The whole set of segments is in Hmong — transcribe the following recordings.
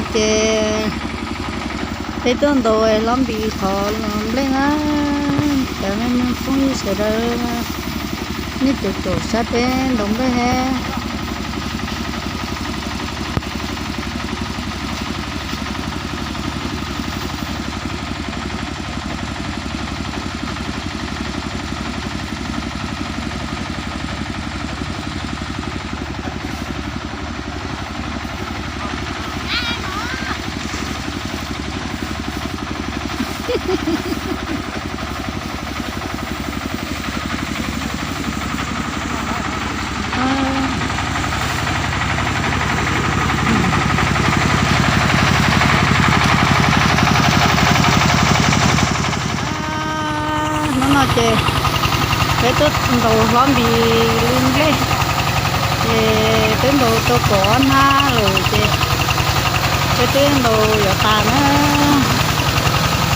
Ces peb tuaj ntaus hlob npis thov nplej na, cov me phooj ywg sawv daws, nej tus caum saib peb ntaus nplej he. Hnub no ces peb tuaj ntaus hlob npis li nplej, ces peb ntaus tau kaum ob hnab lawm ces peb twb ntaus yuav tas na,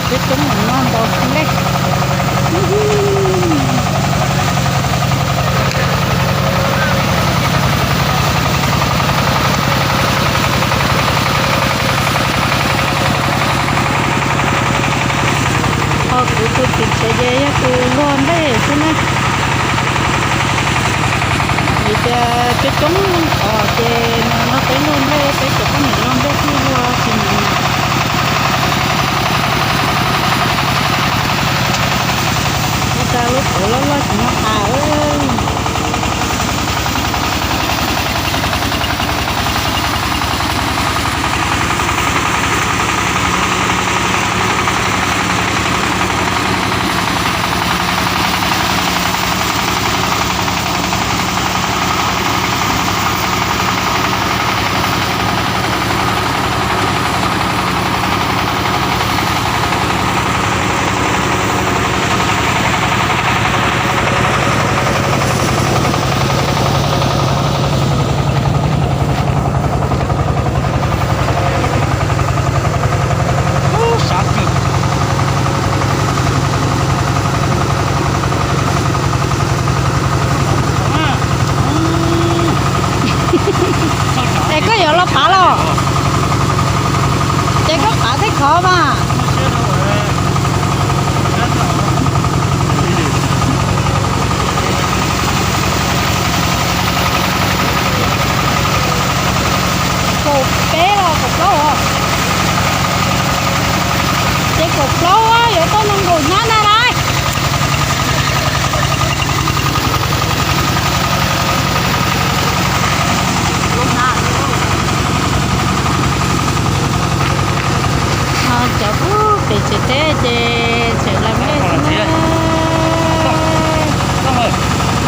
peb coob mus noj ntaus nplej. Ho kuv tus txiv tsev ces yog tus luag nplej xwb na. Vim tias coob coob os ces nws nrog peb luag nplej, peb cov poj niam luag nplej thiaj luag tsis mus. Ua cas lub qhov loj loj tsis nyob tas. Es koj yuav los pav los? Ces koj pav tej khov mas. Kaum peb los kaum plaub os? Ces kaum plaub yuav tau nees nkaum hnab na lauj. Cov pem tsev teb ces tseem lawv nplej xwb na.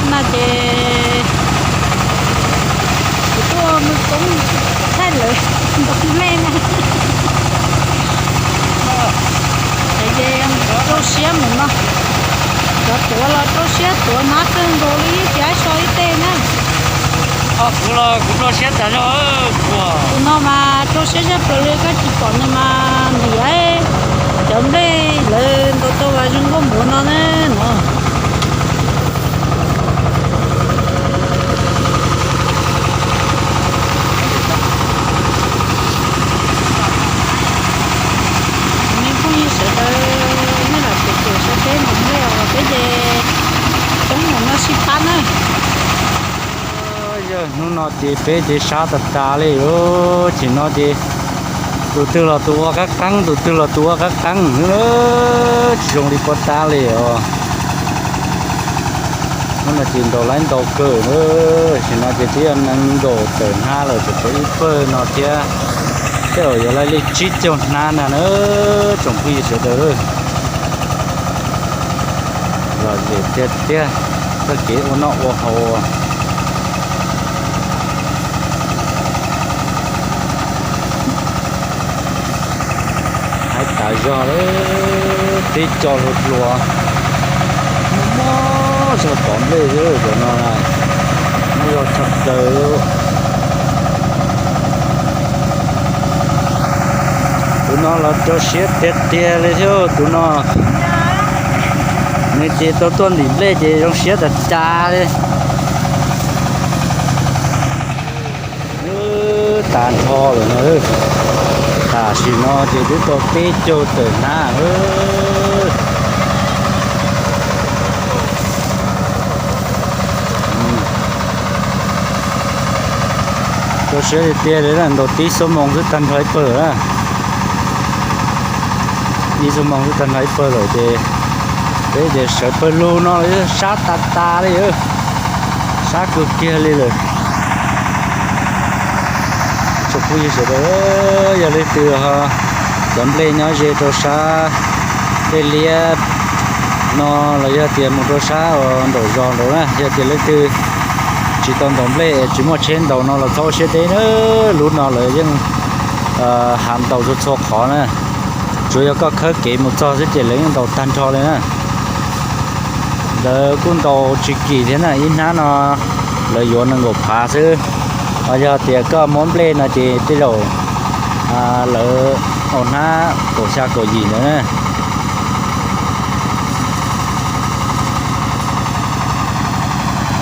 No ces kuv tuaj mus txog thaij lawv ntaus nplej na. Ces rau siab mus no, cov tuav los rau siab tuav hnab kawg nkaus li, ib pliag so ib teg na. Kuv los kuv rau siab tas zog. Tus no mas rau siab zog plaws li, koj tsis pom nws mas ntim cov nplej lawv ntaus tau vas zoo nkauj npaum no na no. Me phooj ywg sawv daws, nej lam tus tus sab teb mus nplej os, peb ces coob mus no sib pab na. Yog hnub no ces peb ces sab tas tas li os, tsim no ces tus twg los tus ua qab qeeb, tus twg los tus ua qab qeeb, tsis zoo li puag ta li os. Hnub no ces ntaus laib ntau kawg na, tsim no ces twb yog nees nkaum tawm hnab lawm, tshuav ib pawg no thiab, tej zaum yuav laib li tsib caug hnab na na, tsoom phooj ywg sawv daws. Lom zem tiag tiag, txoj kev ua noj ua haus. Haib tas zog lawm, teb co hluas hluas, muaj muaj zog pov nplej xwb cov no, muaj zog tshaj plaws. Tus no los rau siab tiag tiag li thiab tus no, nws ces tau tuaj ntim nplej ces zoo siab tas tas li. Wb tas nrho lawm na. Tam sim no ces twb tau peb caug tawm hnab. Rau siab tiag tiag li na, ntaus tib xuab moos twb tag nrho ib pawg na. Ib xuab moos twb tag nrho ib pawg lawm ces peb ces sawv pawg lug no los sab tas tas li, sab kawg kiag li lawm. Tsoom phooj ywg sawv daws, yog leej twg ho cov nplej nyob ze rau sab tej liab no los yog tias mus rau sab uas nraum zos nraud na, yog tias leej twg tsis tau ntaus nplej, tsis muaj tsheb ntaus no los txhob ua siab deb na, lub no lawv yeej hav ntaus txhua txhua qhov na. Tsuas yog koj khawb kev mus txog xwb ces lawv yeej ntaus tag nrho li na. Lawv kuj ntaus tsis kim thiab na, ib hnab no lawv yuav nees nkaum phav xwb. Ho yog tias koj muab nplej no ces tej zaum lawv ua hnab kaum xya kaum yim ntawd na.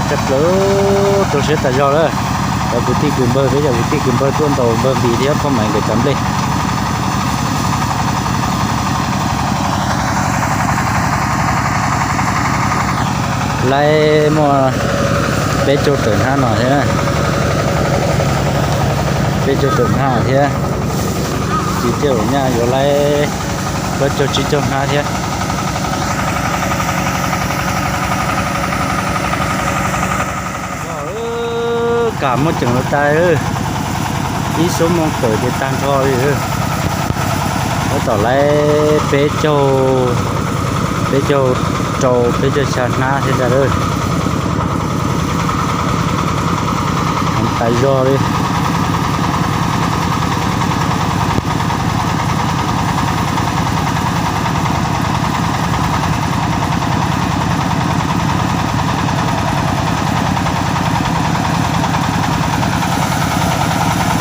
Tshaj plaws, rau siab tas zog lawm. Cov kwv tij kwv npawg, peb cov kwv tij kwv npawg tuaj ntaus npawg Npis thiab Phoj Maiv nkawd cov nplej. Laib muaj peb caug tawm hnab no thiab, peb caug tawm hnab thiab, ces tej zaum nyaj yuav laib plaub caug tsib caug hnab thiab. Kam muaj ceem los tas, ib xuab moos tawm ces tag nrho li. Tab tom laib peb caug, peb caug rau peb caug xya hnab thiab ntag lawm. Heev tas zog li.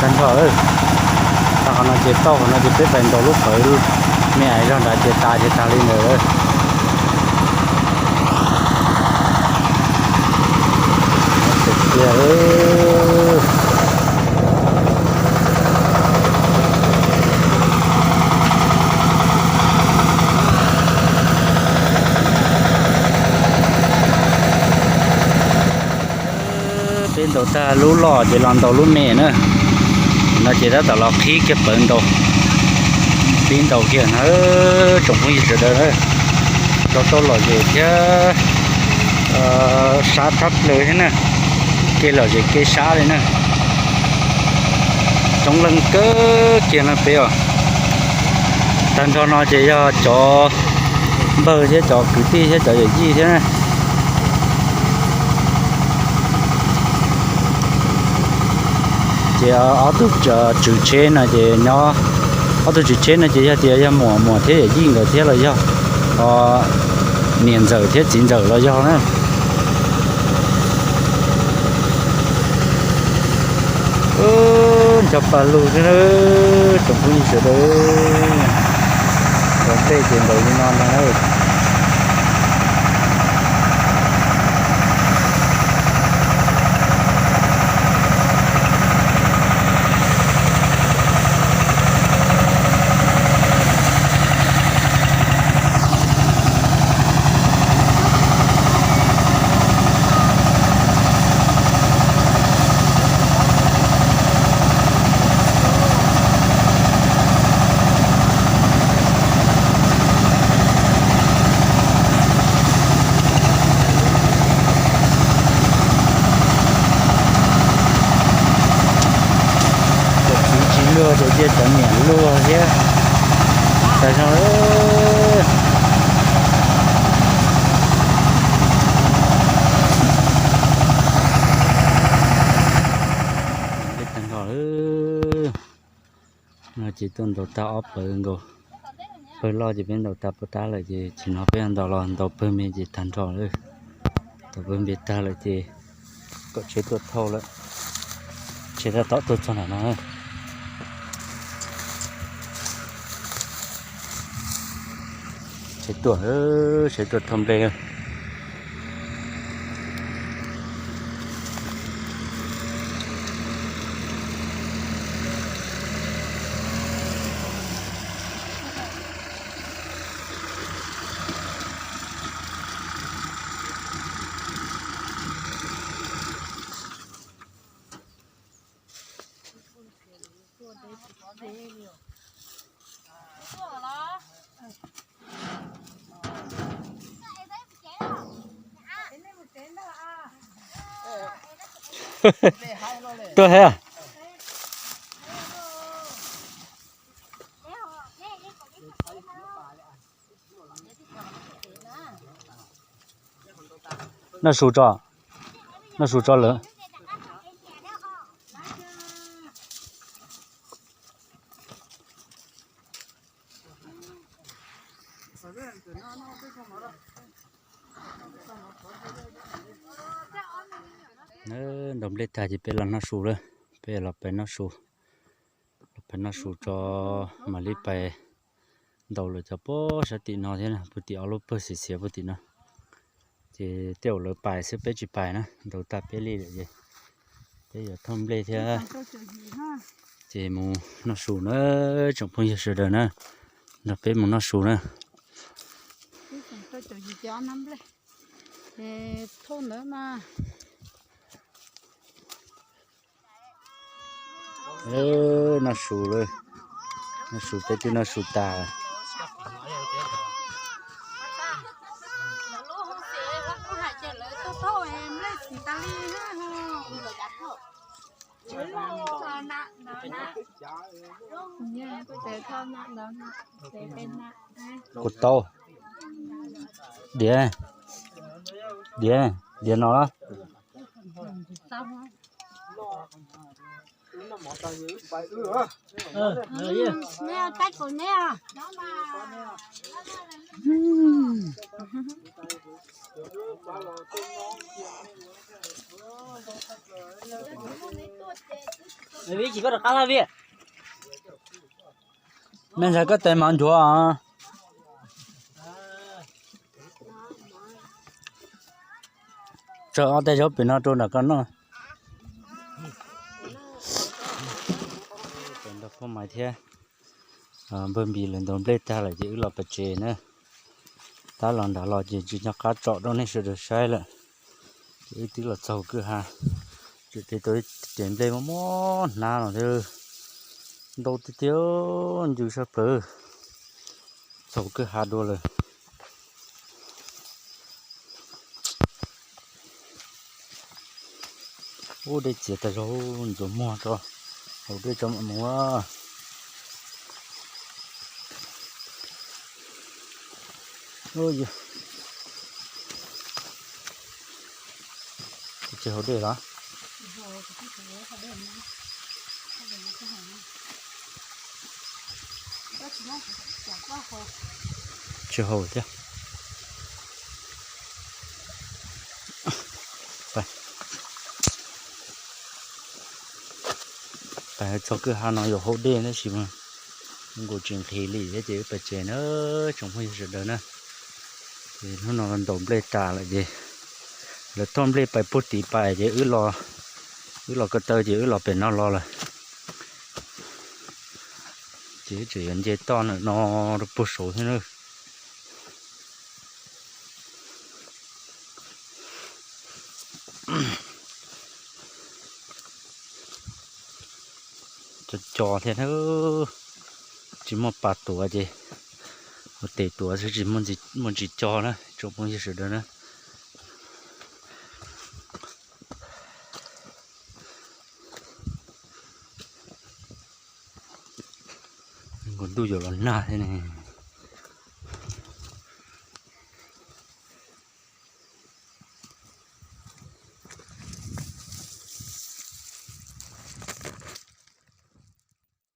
Tag nrho lawm. Tag qhov no ces tauj qhov no ces peb pais ntaus lub qhov me ais zog nrad ces tas ces tag li ntawd lawm. Tiag. Peb ntaus tag lub loj ces los ntaus lub me na. No ces tab tom los qhib kiag pawv ntaus, pib ntaus kiag na. Tsoom phooj ywg sawv daws, tso tau lom zem thiab sab tshaj plaws thiab na. Kev lom zem kev sab li na. Coob leej kawg kiag no peb os. Tag nrho no ces yog cov npawg thiab cov kwv tij thiab cov yawm yij thiab na. Ces ob tug tswv tsheb no ces nyob, ob tug tswv tsheb no ces yog tias yog muam, muam thiab yawm yij nkawd thiab los yog niam ntxawm thiab txiv ntxawm los yog na. Nco pa lug thiab na, tsoom phooj ywg sawv daws. Ntaus nplej ces ntaus li no ntag na. Cov txiv tsis luag ces cia cov niam luag thiab. Tas zog. Tag nrho lawm. No ces tuaj ntaus tag ob pawg nkaus. Pawg loj ces peb ntaus tag puas tab lawm ces tsis hnov peb ntaus los ntaus pawg me ces tag nrho lawm. Ntaus pawg me tag lawm ces kom tsheb tuaj thauj lawm. Tsheb tab tom tuaj txog ntawm no. Tsheb tuaj, tsheb tuaj thauj nplej. Tuaj thiab. Noj su tso, noj su tso lawm. Ntaus nplej tag ces peb los noj su lawm, peb los pais noj su, los pais noj su tso mam li pais ntaus lawm cov puag sab tim no thiab, puag tim ob lub pawg xiav xiav puag tim no. Ces tej zaum lawv pais xwb peb tsis pais na, ntaus tag peb li lawm ces peb yuav thauj nplej thiab ces mus noj su na, tsoom phooj ywg sawv daws na, nrog peb mus noj su na. Noj su, noj su peb twb noj su tas. Kuv tau. Diav, diav, diav no. Vij, tsis koj rov qab lawm Vij. Me ntxhais koj tes mov nchuav os. Tso ob teg zaub pem no rau nram koj noj. Nrog phooj ywg thiab npawg Npis lawv ntaus nplej tag lawm ces wb los pem tsev na. Tab los nram los ces tsis nco qab tsom rau nej sawv daws saib lawm. Ces wb twb los txog kwj ha, tseem tes tau ib tes nplej muaj muaj hnab no thiab. Ntau tiag tiag, ncw sab plaws. Txog kwj ha dua lawm. Ub, dej txias tag zog, ntxuav muag tso, haus dej tso mam mus. Tsis haus dej los? Tsis haus thiab. Pais txog kwj ha no yuav haus dej tab sis mas nkaus tsis nqhis li thiab ces wb pem tsev na, tsoom phooj ywg sawv daws na. Ces hnub no ntaus nplej tas lawm ces lawv thauj nplej pais puag tid pais ces wb los ko taw ces wb los pem no los lawm. Ces wb tseem yuav nce toj ntawm no rau puag saud thiab na. Co co thiab na, tsis muaj pas tuav ces ua tes tuav xwb tsis muaj ntsis co na tsoom phooj ywg sawv daws na. Nkaus ntuj yuav los nag thiab ne.